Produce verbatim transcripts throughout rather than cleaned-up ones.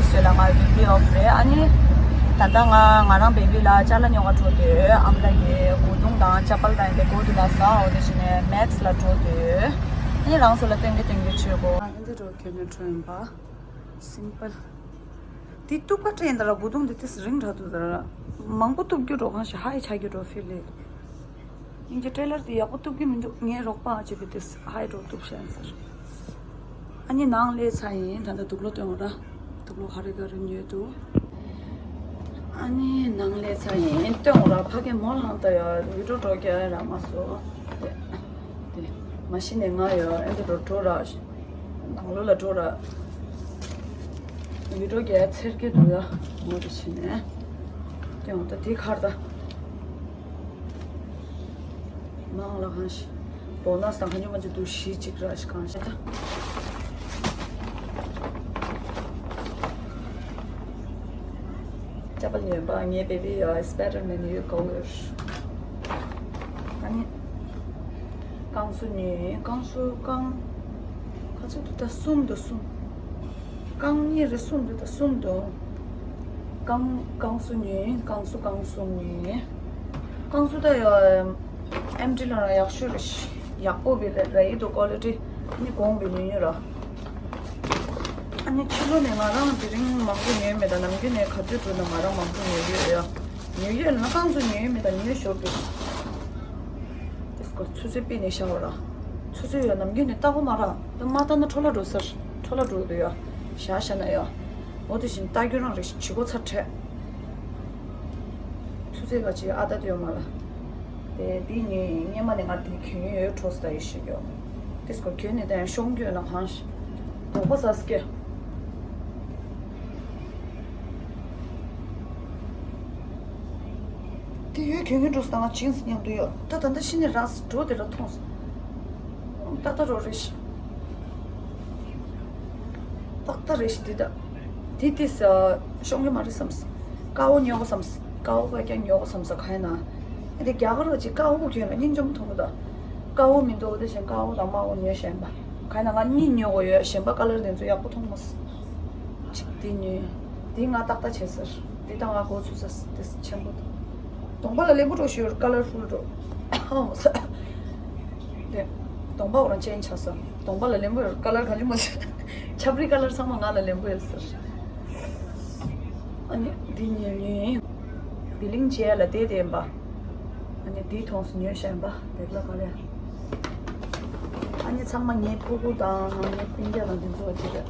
ཚོད་ལ་ང་བི་བི་ཨོཕ་རེད། ཨ་ནི་ད་ལྟ་ང་ང་རང་བེ་བི་ལ་ཅ་ལག་ཉོ་ག་འགྲོ་དུས་ཨ་མ་ལགས་ཀྱིས་གོས་ཐུང་དང་ཅ་པལ་དང་དེ་གོ་དུས་ལ་ཟ། འོ་དེ་བྱས་ནས་མེག་སི་ལ་འགྲོ་དུས་ཨ་ནི་རང་ཚོ་ལ་སྟོན་གི་སྟོན་གི་བྱེད་དགོས། ཨ་ནི་འདི་འགྲོ་གྱོན་ནས་འགྲོ་ཡིན་པ། སིམ་པལ། འདི་གཏུབ་པ་སྤྲད་ཡིན་ད་ར། གོས་ཐུང་འདི་ཏིས་རིང་དྲགས་འདུག་ད་ར། མང་པོ་གཏུབ་རྒྱུ་འགྲོ་གང་ཞིག་ཧ་ཡི་ཆགས་རྒྱུ་འགྲོ་ཕིལ་ལེ། སྙིང་རྗེ་ཊེ་ལར་དེ་ཡག་པོ་གཏུབ་ཀྱི་མི་འདུག་ངའི་རོགས་པ་ཨ་ཅེ་བི་དེས་ཧའི་འགྲོ་གཏུབ་བྱས་ཟེར། ཨ་ནི་ནང་སླེབས་ཚར་ཡིན། ད་ལྟ་དུག་ལོག་སྟོན་འོ་ར། དུག་ལོག་ཧ་རི་ག་རི་ཉོས་འདུག་ཨ་ནི་ནང་སླེབས་ཚར་ཡིན། སྟོན་འོ་ར། ཕ་གི་མོ་ལངས་ད་ཡ་བི་ཌིའོ་འགྲོ་རྒྱག་ཡ་རག་མ་སོང་། དེ་དེ་མ་གཞི་ནས་ང་ཡ་ཨེ་འདི་འགྲོ་འགྲོ་ར། ནང་ལོགས་ལ་འགྲོ་ར། བི་ཌིའོ་རྒྱག་ཡ་ཚེར་གི་འདུག་ཡ། ངོ་དེ་བྱས་ནས་སྟོན་འོ་ད་དེ་ཁར་ད། ནང་ལ་གང་ཞིག་བོ་ནས་དང་གང་ཉོ་མ་ཅིག་འདུག་ཞིག་ཅིག་ར་ཞིག་གང་ཞིག་ད། ཅ་པལ་ཉོས་པ། ངའི་བེ་བི་ཡ་སི་པའི་ཌར་མེན་ཡོད་གོ་ཡོད། ཨ་ནི་བསྐང་གསོ་ཉོས། བསྐང་གསོ་བསྐང་ག་ཚོད་འདུག་ད་གསུམ་འདུག་གསུམ། རྐང་གཉིས་རེ་གསུམ་རེ་ད་གསུམ་འདུག་རྐང་རྐང་གསོ་ཉོས། རྐང་གསོ་རྐང་གསོ་ཉོས། རྐང་གསོ་ད་ཡ་ཨེམ་ཌི་ལ་ར་ཡག་ཤོས་རེད། ཡག་པོ་བི་རེད་ར་ཡི་དུ་ཀོ་ལི་ཊི་ནི་གོང་བི་ཉོས་ཉོས་ར། ཨ་ནི་ཕྱི་ལོགས་ནས་ང་རང་དེ་རིང་མང་པོ་ཉོས་མེད་ད། ནམ་རྒྱུན་ནས་ག་དུས་འགྲོ་ན་ང་རང་མང་པོ་ཉོས་ཡོད་ཡ། ཉོས་ཡོད་ན་རྐང་གསོ་ཉོས་མེད་ད་ཉོས་ཞོར་དུ། དེ་སྐོར་ཆུ་ཚོད་པི་ནས་ཤ་བ་ར། ཆུ་ཚོད་ཡོད་ནམ་རྒྱུན་ནས་ལྟ་གོ་མ་ར། ད་མ་ལྟ་ན་འཕྲོ་བརླག་འགྲོ་ཟེར། འཕྲོ་བརླག་འགྲོ་གི་འདུག་ཡ། ཞག་ཞག་ན་ཡ། འོ་དེ་བཞིན་ལྟ་རྒྱུ་རང་རེ་བྱེད་སྒོ་ཚར་འཕྲད། ཆུ་ཚོད་ག་ཅིག་ཨ་ད་དུ་ཡོད་མ་ར། དེ་འདི་ནི་སྔན་མ་ནས་ང་དེ་གྱོན་ཡོད་འཕྲོ་ས་ཡོད་ཤེས་ཀྱོ། དེ་སྐོར་གྱོན་ནས་ད་ཡང་ཤོང་རྒྱུ་ཡོད་ན་གང་ཞིག་དོགས་པ་ཟ་སྐྱེ། དེ་ཡོད་གྱོན་གྱོན་འགྲོ་སོང་ང་ཇིན་སི་མཉམ་དུ་ཡོད། ད་ད་ལྟ་ཤི་ནས་རག་སི་འགྲོ་དེ་ལ་མཐོང་སོང་། ཏག་ཏག་རོ་རེ་ཞིག་ཏག་ཏག་རེ་ཞིག་འདི་ད། དེ་དེ་ས་ཤོང་གི་མ་རེད་བསམ་སི། ཀ་བོ་ཉོ་གོ་བསམ་སི། ཀ་བོ་ཀ་ཀྱང་ཉོ་གོ་བསམ་ས་ག་ཡིན་ན། དེ་རྒྱ་གར་བ་ཅིག་ཀ་བོ་གྱོན་ལ་སྙིང་རྗེ་མཐོང་གི་ད། ཀ་བོ་མི་འདུག་དེ་བཞིན་ཀ་བོ་དང་དམར་བོ་ཉོས་གཞན་པ། ག་ཡིན་ན་ང་གཉིས་ཉོ་གོ་ཡོད། གཞན་པ་ཀ་ལར་དེ་ཚོ་ཡག་པོ་མཐོང་མ་སི། ཅིག་དེ་ཉོས། དེ་ང་ཏག་ཏག་བྱས་ཟེར། དེ་ད་ང་གོ་ཚུད་ས་དེ་ཆེན་པོ་དང་། གདོང་པ་ལ་ལེན་པོ་འགྲོ་ཞུ་ཀ་ལར་ཧྥུལ་འགྲོ། ཧ་མོ་ས། དེ་གདོང་པ་འོ་རང་ཅན་ཆ་ས། གདོང་པ་ལ་ལེན་པོ་ཡོད་ཀ་ལར་གང་ཅི་མ་ཆ། ཆབ་རི་ཀ་ལར་ཚང་མ་ང་ལ་ལེན་པོ་ཡོད་ཟེར། ཨ་ནི་འདི་ཉོས་ཉོས། བི་ལིང་བྱས་ལ་དེ་དེ་ཡིན་པ། ཨ་ནི་འདི་མཐོང་སོང་ཉོས་བཞག་ཡིན་པ་བེག་ལ་ག་རེ། ཨ་ནི་ཚང་མ་ངའི་ཕྲུ་གུ་དང་ངའི་སྤུན་ཀྱག་དང་དེ་ཚོ་བ་དེ་རེད།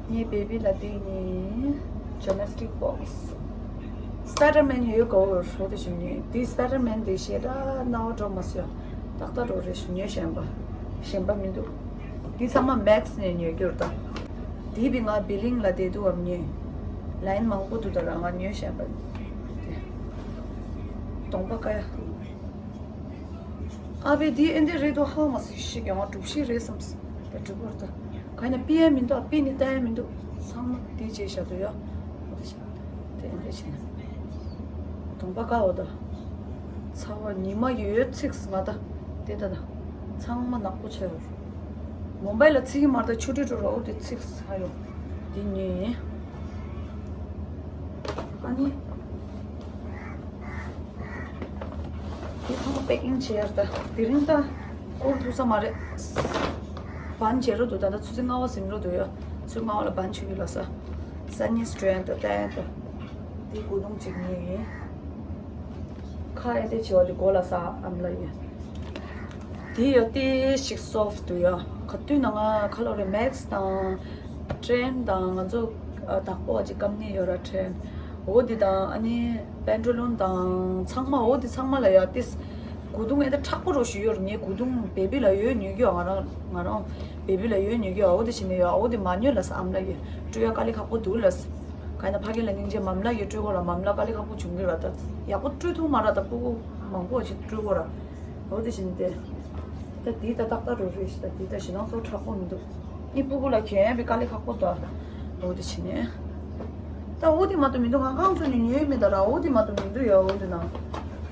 ངའི་བེ་བི་ལ་དེ་ནི་ཇི་མ་སི་ཊིག་བོག་སི། སི་པའི་ཌར་མེན་ཡོད་གོ་རོ་དེ་བཞིན་ཉོས། དེ་སི་པའི་ཌར་མེན་དེ་ཞེ་དྲག་རྣ་བ་འགྲོ་མ་སོང་། ཏག་ཏག་འགྲོ་རེ་ཞིག་ཉོས་གཞན་པ། གཞན་པ་མི་འདུག་འདི་ཚང་མ་མེག་སི་ནས་ཉོས་རྒྱུར་ད། འདི་བི་ང་བི་ལིང་ལ་དེ་དུ་བམ་ཉོས། ལའིན་མང་པོ་འདུག་ད་ར་ང་ཉོས་གཞན་པ། དེ་གདོང་པ་ཀ་ཡ། ཨ་བེ་དེ་ཨེ་འདྲ་རེད་དོ་ཧ་མ་སི་ཤི་གི་ང་གྲུ་བཞི་རེད་བསམ་སི། དེ་གྲུ་བོར་ད། ག་ན་པི་ཡ་མི་འདུག་པི་ནི་ཏ་ཡ་མི་འདུག་ཚང་མ་དེ་བྱས་བཞག་འདུག་ཡ། དེ་ཨེ་འདྲ་བྱས། གདོང་པ་ཀ་འོ་ད། ཚ་བ་ཉི་མ་ཡོད་ཚིགས་ང་ད། དེ་ད་ད། ཚང་མ་ནག་པོ་ཆགས་ཡོད། མུམ་བྷའི་ལ་ཚིག་གི་མར་ད་ཆུ་ཊི་ཊི་རོ་དེ་ཚིགས་ཧ་ཡོ། དེ་ཉིན། ཨ་ནི། དེ་ཚང་མ་པེ་ཀིང་བྱས་ཡར་ད། དེ་རིང་ད་སྐོར་ཐུབ་ས་མ་རེད། བན་བྱེད་རོ་འདུག་ད་ལྟ་ཆུ་ཚོད་ལྔ་པ་ཟིན་རོ་འདུག་ཡ། ཆུ་ཚོད་ལྔ་པ་ལ་བན་ཆུ་ཡུལ་ལ་ས། ས་ནི་སི་ཊྲེན་ད་ཏན་ད། དེ་གུ་དུང་གཅིག་ཉིད་ཡིན། ཁ་ཨེ་དེ་བྱེད་བ་དེ་གོ་ལ་ས་ཨམ་ལ་ཡིན། དེ་ཡོད་དེ་ཞིག་སོབ་ཏུ་ཡོད། ག་དུས་ན་ང་ཁ་ལོ་རེ་མེག་སི་དང་། ཊྲེན་དང་ང་ཚོ་ཨ་བདག་པོ་ཅིག་ཀམ་ནི་ཡོད་ར་ཊྲེན། འོ་འདི་དང་ཨ་ནི་པན་ཊོ་ལོན་དང་ཚང་མ་འོ་འདི་ཚང་མ་ལ་ཡ་ཏིས། གུ་དུང་ཨེ་ད་མཁྲེགས་པོ་རོ་ཞུ་ཡོད་ར་ངའི་གུ་དུང་བེ་བི་ལ་ཡོད་ཉོས་གི་ཡོད་ང་རང་ང་རང་བེ་བི་ལ་ཡོད་ཉོས་གི་ཡོད་འོ་འདི་བྱས་ནས་ཡོད་འོ་འདི་མ་ཉོས་ལ་ས་ཨམ་ལ་ཡོད་སྤྲོད་ཡ་དཀའ་ལས་ཁག་པོ་འདུག་ལ་ས། ག་ཡིན་ན་ཕ་གི་ལ་སྙིང་རྗེ་མམ་ལ་ཡོད་སྤྲོད་གོ་ར་མམ་ལ་དཀའ་ལས་ཁག་པོ་བྱུང་གི་ར་ད་ཡག་པོ་སྤྲོད་ཐུབ་མ་ར་ད་སྤུ་གུ་མང་པོ་ཞིག་སྤྲོད་གོ་ར། འོ་དེ་བཞིན་ཏེ། ད་དེ་ད་ཏག་ཏག་རུ་རེད་ཤི་ད་དེ་ད་ཞེ་སྡང་ཚོ་དྲག་པོ་མི་འདུག་ཨི་སྤུ་གུ་ལ་གྱོན་ཡ་བི་དཀའ་ལས་ཁག་པོ་ད། འོ་དེ་བྱས་ནས། ད་འོ་དེ་མ་གཏོགས་མི་འདུག་ང་རྐང་ཚོ་ནི་ཉོས་མེད་ད་ར་འོ་དེ་མ་གཏོགས་མི་འདུག་ཡ་འོ་དེ་ན།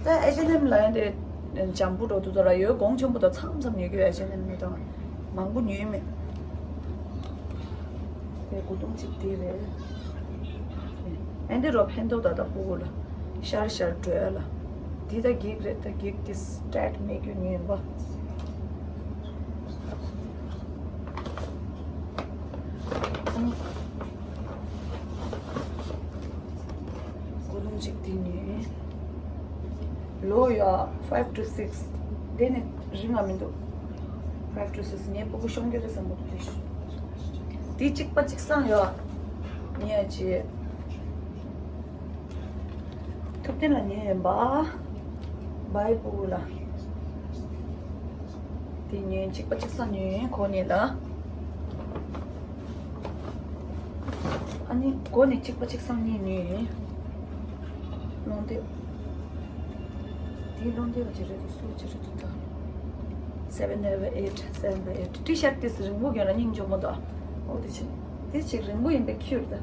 ད་ཨེ་ཆི་ཨེན་ཨེམ་ལ་ཡ་དེ། འཇམ་པོ་འགྲོ་འདུག་ད་ར་ཡོད་གོང་ཆེན་པོ་ད་མཚམས་མཚམས་ཉོས་གི་ཨེ་ཆི་ཨེན་ཨེམ་མེད་ད། མང་པོ་ཉོས་མེད། དེ་དགུ་དུང་གཅིག་དེ་རེད། ཨེ་འདི་རོ་ཕན་ཐོགས་ད་ལྟ་ཕྲུ་གུ་ལ་ཤར་ཤར་འགྲོ་ཡ་ལ། འདི་ད་འགྱིག་རེད། ད་འགྱིག་དེ་སི་ཊེཊ་མེད་རྒྱུ་ཉོས་པ། དགུ་དུང་གཅིག་དེ་ཉོས། ལོ་ཡ་five to six། དེ་ནི་རིང་ང་མི་འདུག five to six། ངའི་ཕྲུ་གུ་ཤོང་རྒྱུ་རེད་བསམ་པ་འདུག་དེ་གཅིག་པ་གཅིག་སང་ཡོད། ངས་ཅི། ཐུབ་བསྟན་ལ་ཉོས་ཡིན་པ། བའི་ཕྲུ་གུ་ལ། དེ་ཉོས། གཅིག་པ་གཅིག་སང་ཉོས། གོ་ནས་ལ། ཨ་ནི་གོ་ནས་གཅིག་པ་གཅིག་སང་གཉིས་ཉོས། ལོང་དེ། དེའི་ལོང་དེ་བ་ཅི་རེད་འདུག་སུ་ཅི་རེད་འདུག་ད། Seven by eight, seven by eight། ཊི་ཤར་ཊི་དེ་རིང་པོ་གྱོན་ན་སྙིང་རྗེ་མོ་འདུག་འོ་དེ་ཕྱིན། དེ་ཅིག་རིང་པོ་ཡིན་པའི་ཁྱུར་ད།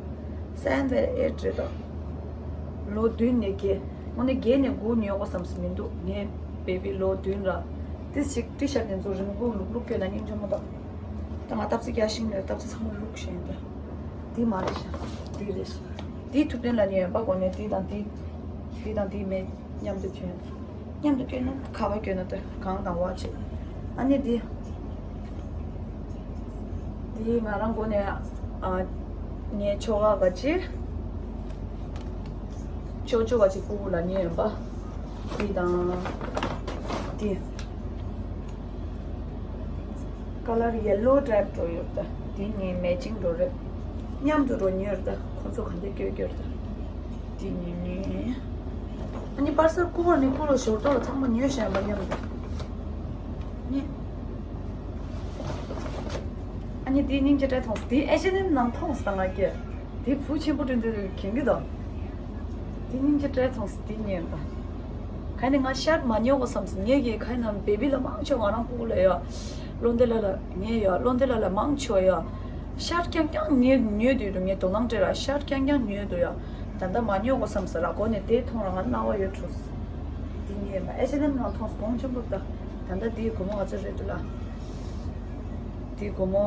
Seven by eight རེད་ད། ལོ་བདུན་ནས་བརྒྱད། དངོས་གནས་བརྒྱད་ནས་དགུ་ཉོ་དགོས་བསམ་སྲིད་མི་འདུག་ངའི་བེ་བི་ལོ་བདུན་ར། དེ་ཅིག་ཊི་ཤར་ཊི་དེ་ཚོ་རིང་པོ་ལུག་ལུག་གྱོན་ན་སྙིང་རྗེ་མོ་འདུག་ད་ང་སྟབས་ཚིག་རྒྱག་ཤིང་ནས་སྟབས་ཚིག་ཚང་མ་ལུག་བཞིན་ད། དེ་མ་རེད་ཤག་དེ་རེད་ཤག་དེ་ཐུབ་བསྟན་ལ་ཉོས་ཡོད་པ། གོ་ནས་དེ་དང་དེ། དེ་དང་དེ་མེད། མཉམ་དུ་གྱོན། མཉམ་དུ་གྱོན་ན་ཁ་བ་གྱོན་ན་ད་གང་དང་བ་བྱེད། ཨ་ནི་འདི། འདི་ང་རང་མགོ་ནས་ཨ། ངའི་ཁྱོ་ག་ག་ཅི། ཅོ་ཅོ་ག་ཅི་ཕྲུ་གུ་ལ་ཉོས་ཡོད་པ། འདི་དང་། འདི། ཀ་ལར་ཡེ་ལོ་ཊའིབ་འགྲོ་ཡོད་ད། འདི་གཉིས་མེ་ཅིང་འགྲོ་རེད། མཉམ་དུ་འགྲོ་ཉོས་ད། ཁོ་ཚོ་ག་འདྲ་སྐྱོ་སྐྱོ་ད། འདི་གཉིས་ནི། ཨ་ནི་པར་སེལ་ཀུ་ཝར་ནི་ཀུ་ལོ་ཞོར་ཏོ་ལ་ཚང་མ་ཉོས་བཞག་པ་མཉམ་དུ། ནི། ཨ་ནི་འདི་སྙིང་རྗེ་སྤྲད་ཐོངས། འདི་ཨེ་ཤེ་ནི་ནང་ཐོངས་ད་ང་སྐྱེ། དེ་བུ་ཆེན་པོ་དྲན་དུས་གྱེན་གྱི་དང་། དེ་སྙིང་རྗེ་སྤྲད་སོང་ཟེར་དེ་ཉན་དང་། ག་ནས་ང་ཤར་མ་ཉོ་གོ་བསམ་སོང་། ངས་ཀྱི་ག་ནང་བེ་བི་ལ་མང་ཆོག་ང་རང་ཕྲུ་གུ་ལ་ཡ། བློ་འདི་ལ་ལ་ངས་ཡ་བློ་འདི་ལ་ལ་མང་ཆོག་ཡ། ཤར་རྐྱང་རྐྱང་ཉོས་ཉོས་དུས་དུ་ངས་དོ་སྣང་སྤྲད་ར་ཤར་རྐྱང་རྐྱང་ཉོས་དུ་ཡ། ད་ལྟ་མ་ཉོ་གོ་བསམ་ཟེར་ར་གོ་ནས་དེ་མཐོང་ར་ང་རྣ་བ་ཡོད་འཕྲོ། དེ་ཉན་མ་ཨེ་ཤེ་ནམ་ནང་མཐོང་གོང་ཆེན་པོ་ད། ད་ལྟ་དེའི་སྒོར་མོ་ག་ཚོད་རེད་འདུག་ལ། དེའི་སྒོར་མོ།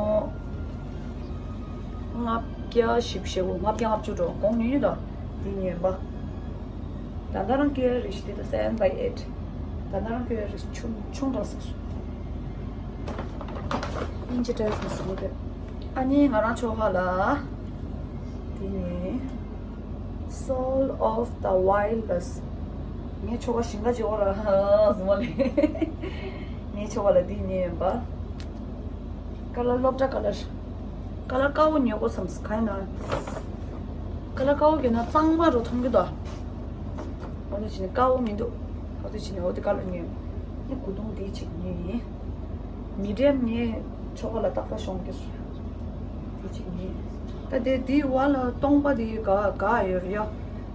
ལྔ་བརྒྱ་བཞི་བཅུ་ཞེ་དགུ། ལྔ་བརྒྱ་ལྔ་བཅུ་འགྲོ་གོང་ཉུང་ཉུང་དང་། དེ་ཉན་པ། ད་ལྟ་རང་སྐྱོ་ཡ་རེ་ཞིག་དེ་ད་seven by eight། ད་ལྟ་རང་སྐྱོ་ཡ་རེ་ཞིག་ཆུང་ཆུང་དྲགས་ཟེར། སྙིང་རྗེ་སྤྲད་སོང་ཟེར་མོ་དེ། ཨ་ནི་ང་རང་ཆོ་ག་ལ། དེ་ནི། Soul of the Wildest། ངའི་ཆོ་ག་ཞིང་ཁ་ཅིག་འོ་ར་ཧ་ཟུ་མ་ལེ། ངའི་ཆོ་ག་ལ་འདི་ཉན་པ། ཀ་ལར་སློབ་གྲྭ་ཀ་ལར། ཀ་ལར་དཀར་པོ་ཉོ་དགོས་བསམ་སོང་ག་ཡིན་ན། ཀ་ལར་དཀར་པོ་གྱོན་ན་གཙང་མ་རུ་མཐོང་གི་འདུག་འོ་དེ་བྱས་ནས་དཀར་པོ་མི་འདུག་འོ་དེ་བྱས་ནས་འོ་དེ་ཀ་ལར་ཉོས། ནི་དགུ་དུང་འདི་གཅིག་ཉོས་ཡིན། མི་ཌི་ཡམ་ངའི་ཆོ་ག་ལ་ཏག་ཏག་ཤོང་གི་རེད། དེ་གཅིག་ཉོས། ད་དེ་དེའི་བར་ལ་སྟོང་པ་དེ་ག་ག་ཡོད་རེད་ཡ།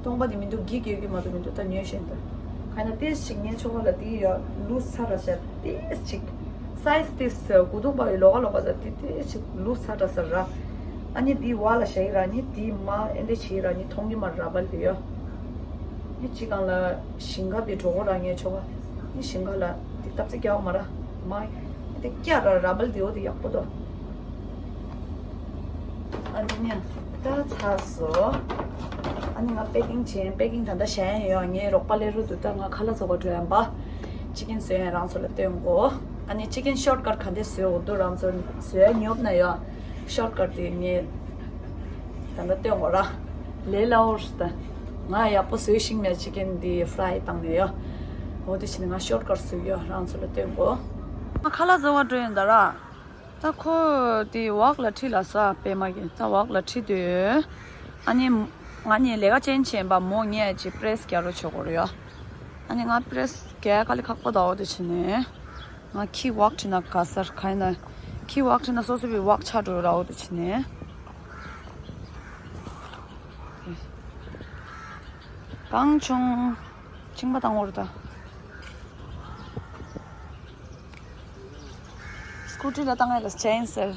སྟོང་པ་དེ་མི་འདུག་འགྱིག་ཡོད་ཀྱི་མ་གཏོགས་མི་འདུག་ད་ཉོས་ཤེས་འདུག་ག་ན་ཏེས་ཅིག་ངའི་ཆོ་ག་ལ་དེ་ཡ་ལུས་ཚར་ར་ཤ་ཏེས་ཅིག་སའི་ཛི་དེ་དགུ་དུང་པ་ཡི་ལོ་ག་ལོ་ག་ད་དེ་ཏེས་ཅིག་ལུས་ཚར་ར་ས་ར། ཨ་ནི་དེའི་བར་ལ་ཤ་ཡི་ར་ནི་དེའི་མ་ཨེ་འདྲ་བྱེད་ར་ནི་མཐོང་གི་མ་ར་བ་ལ་དེ་ཡ། ནི་ཅི་གང་ལ་ཞིང་ཁ་བའི་གྲོགས་པོ་རང་ངའི་ཆོ་ག་ནི་ཞིང་ཁ་ལ་དེ་སྟབས་ཚེ་རྒྱག་མ་ར་མ་དེ་སྐྱ་ར་ར་བལ་དེའོ་དེ་ཡག་པོ་དོ། ཨ་ནི་ནི་ད་ཚར་སོ། ཨ་ནི་ང་པེ་ཀིང་བྱས། པེ་ཀིང་ད་ལྟ་བྱས་ཡོད། ངའི་རོགས་པ་ལས་རུ་དུ་ད་ང་ཁ་ལག་བཟོ་བ་འགྲོ་ཡ་འབའ། ཅི་ཀིན་བཟོས་ཡ་རང་ཚོ་ལ་སྟོན་གོ་ཨ་ནི་ཅི་ཀིན་ཤོར་ཀར་ག་འདྲ་བཟོས་འོ་དུ་རང་ཚོ་བཟོས་ཡ་ཉོབ་ན་ཡོད། ཤོར་ཀར་དེ་ངས་ད་ལྟ་སྟོན་གོ་ར། ལས་སླ་བོ་རེད་ད། ང་ཡག་པོ་བཟོས་ཤིང་མེད་ཅི་ཀིན་འདི་ཧྥ་རའི་བཏང་ནས་ཡོད། འོ་དེ་བྱས་ནས་ང་ཤོར་ཀར་བཟོས་ཡོད། རང་ཚོ་ལ་སྟོན་གོ་ང་ཁ་ལག་བཟོ་བ་འགྲོ་ཡོད་ད་ར། ད་ཁོ་དེ་འོག་ལ་ཁྲིད་ལ་ས་པད་མ་གི་ད་འོག་ལ་ཁྲིད་དུས། ཨ་ནི་ང་གཉིས་ལས་ཀ་ཅན་བྱས་པ་མོ་ངས་ཅིག་པྲེས་རྒྱག་རོགས་བྱེད་དགོས་རེད་ཡ། ཨ་ནི་ང་པྲེས་རྒྱག་དཀའ་ལས་ཁག་པོ་ད་འོ་དེ་བྱས་ནས། ང་ཁྱི་འོག་ཁྲིད་ན་ག་སར་ག་ཡིན་ན། ཁྱི་འོག་ཁྲིད་ན་སོ་སོ་བའི་འོག་ཆགས་འགྲོ་ར་འོ་དེ་བྱས་ནས། གང་བྱུང་། གཅིན་པ་བཏང་འོ་རེད་ད། སྐུ་ཊི་ལ་བཏང་ཡ་ལ་ཅན་ཟེར།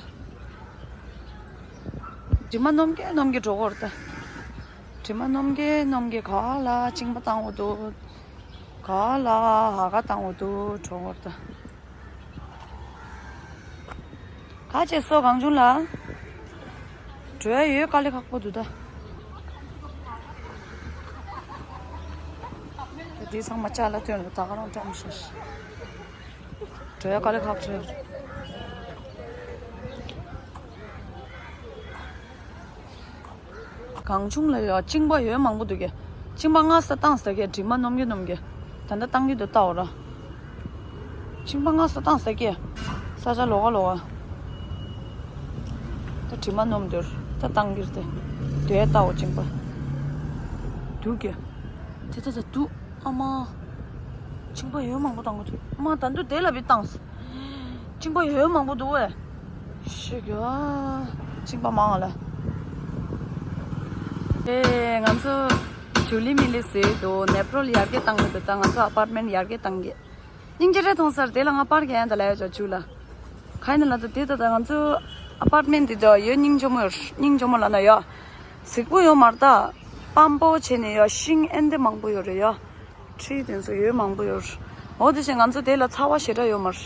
དྲི་མ་སྣོམ་གེ་སྣོམ་གེ་འགྲོ་གོ་རེད་ད། དྲི་མ་སྣོམ་གེ་སྣོམ་གེ་ག་ལ་གཅིན་པ་བཏང་འོ་འདུག་ག་ལ་ཧ་ག་བཏང་འོ་འདུག་འགྲོ་གོ་རེད་ད། ག་བྱས་སོ་གང་བྱུང་ལ། འགྲོ་ཡ་ཡོད། དཀའ་ལས་ཁག་པོ་འདུག་ད། ད་དེ་ཚང་མ་ཅ་ལག་ཐོན་ལ་ད་ག་རང་བཀྲམ་ཤག་འགྲོ་ཡ་དཀའ་ལས་ཁག་ཆེ། གང་བྱུང་ལ་ཡོད། གཅིན་པ་ཡོད་མང་པོ་འདུག་གས། གཅིན་པ་སྔ་ས་བཏང་ས་གས་དྲི་མ་སྣོམ་གི་སྣོམ་གི། ད་ལྟ་བཏང་གི་འདུག་ལྟ་འོ་ར། གཅིན་པ་སྔ་ས་བཏང་ས་གས། ས་ཆ་ལོགས་ཀ་ལོགས་ཀ། ད་དྲི་མ་སྣོམ་འདུག་ད་བཏང་གི་རེད་དེ། དེ་ལྟ་འོ་གཅིན་པ། འདུག་གས། དེ་ད་ད་འདུག་ཨ་མ། གཅིན་པ་ཡོད་མང་པོ་བཏང་གི་འདུག་ཨ་མ་ད་འདུག་དེ་ལ་བི་བཏང་ས། གཅིན་པ་ཡོད་མང་པོ་འདུག་བས། ཤི་ག་གཅིན་པ་མང་ལ། ཨེ་ང་ཚོ་ཇུ་ལི་མི་ལི་ཟེར་དུ་ནེ་པྲོལ་ཡར་རྒྱས་བཏང་གི་འདུག་ད་ང་ཚོ་ཨ་པར་ཊི་མེན་ཊི་ཡར་རྒྱས་བཏང་གི། སྙིང་རྗེ་རེ་མཐོང་སར་དེ་ལ་ང་པར་གྱི་ཡན་ད་ལ་ཡོད་ཅོག་ཇུ་ལ། ག་ཡིན་ལ་ད་དེ་ད་ད་ང་ཚོ་ཨ་པར་ཊི་མེན་ཊི་དེ་ད་ཡོད་སྙིང་རྗེ་མོ་ཡོད། སྙིང་རྗེ་མོ་ལ་ན་ཡོད། གཟིགས་པོ་ཡོད་མར་ད། སྤམ་པོ་བྱས་ནས་ཡོད། ཤིང་ཨེན་དེ་མང་པོ་ཡོད་རེད་ཡོད། ཁྲི་དེ་ཚོ་ཡོད་མང་པོ་ཡོད། འོ་དེ་བཞིན་ང་ཚོ་དེ་ལ་ཚ་བ་ཞེ་དྲག་ཡོད་མ་རེད།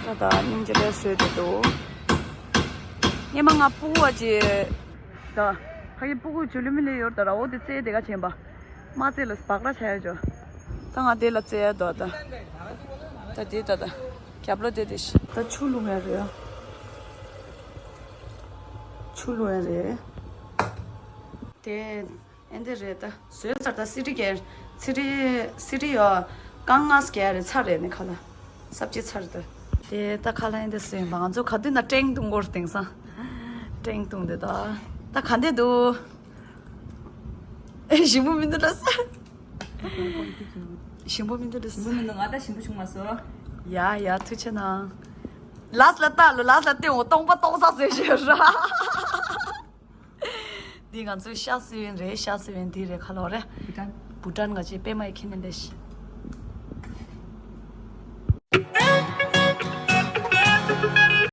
ད་ད་སྙིང་རྗེ་ལས་བཟོས་དེ་འདུག་སྔས་མ་ང་ཕྲུ་གུ་བ་ཅི། ད་ཕ་གི་ཕྲུ་གུ་ཇུ་ལི་མི་ལི་ཡོད་ད་ར། འོ་དེ་རྩེ་དེ་ག་བྱེད་པ། མ་རྩེ་ལ་སྦག་ར་ཆ་ཡ་ཅོ། ད་ང་དེ་ལ་རྩེ་ཡ་དོ་ད། ད་དེ་ད་ད་རྒྱབ་ལོ་དེ་དེ་ཤི། ད་ཆུ་བླུག་ཡ་རེད་ཡ། ཆུ་བླུག་ཡ་རེད། དེ། ཨེ་འདི་རེད་ད། བཟོས་ཚར་ད། སི་རི་གས། སི་རི། སི་རི་ཡོ། རྐང་ངར་གས་རེད། ཚར་རེད་ནི་ཁ་ལ། སབ་ཅི་ཚར་ད། དེ་ད་ཁ་ལ་ཨེ་འདི་སོན་པ་ང་ཚོ་ག་དུས་ན་ཀྲེང་ཏུང་གོར་དེང་སང་། ཀྲེང་ཏུང་དེ་ད། ད་ག་འདི་འདུག་ཨེ་ཞིམ་པོ་མི་འདུག་ལ་ས། ཞིམ་པོ་མི་འདུག་ལ་ས། ཞིམ་པོ་མི་འདུག་ང་ད་ཞིམ་པོ་བྱུང་མ་སོང་། ཡ་ཡ་ཐུགས་ཆེ་གནང་། ལ་ས་ལ་ལྟ་ལ་ལ་ས་ལ་ལྟ་འོ་སྟོང་པ་སྟོང་ས་ཟེར་ཞེས་ར། འདི་ང་ཚོའི་ཤ་སི་ཝིན་རེད། ཤ་སི་ཝིན་འདི་རེད་ཁ་ལོ་རེད། བུ་ཏན། བུ་ཏན་ག་ཅི་པད་མ་ཡི་ཁྱི་ནི་ལེ་ཤི།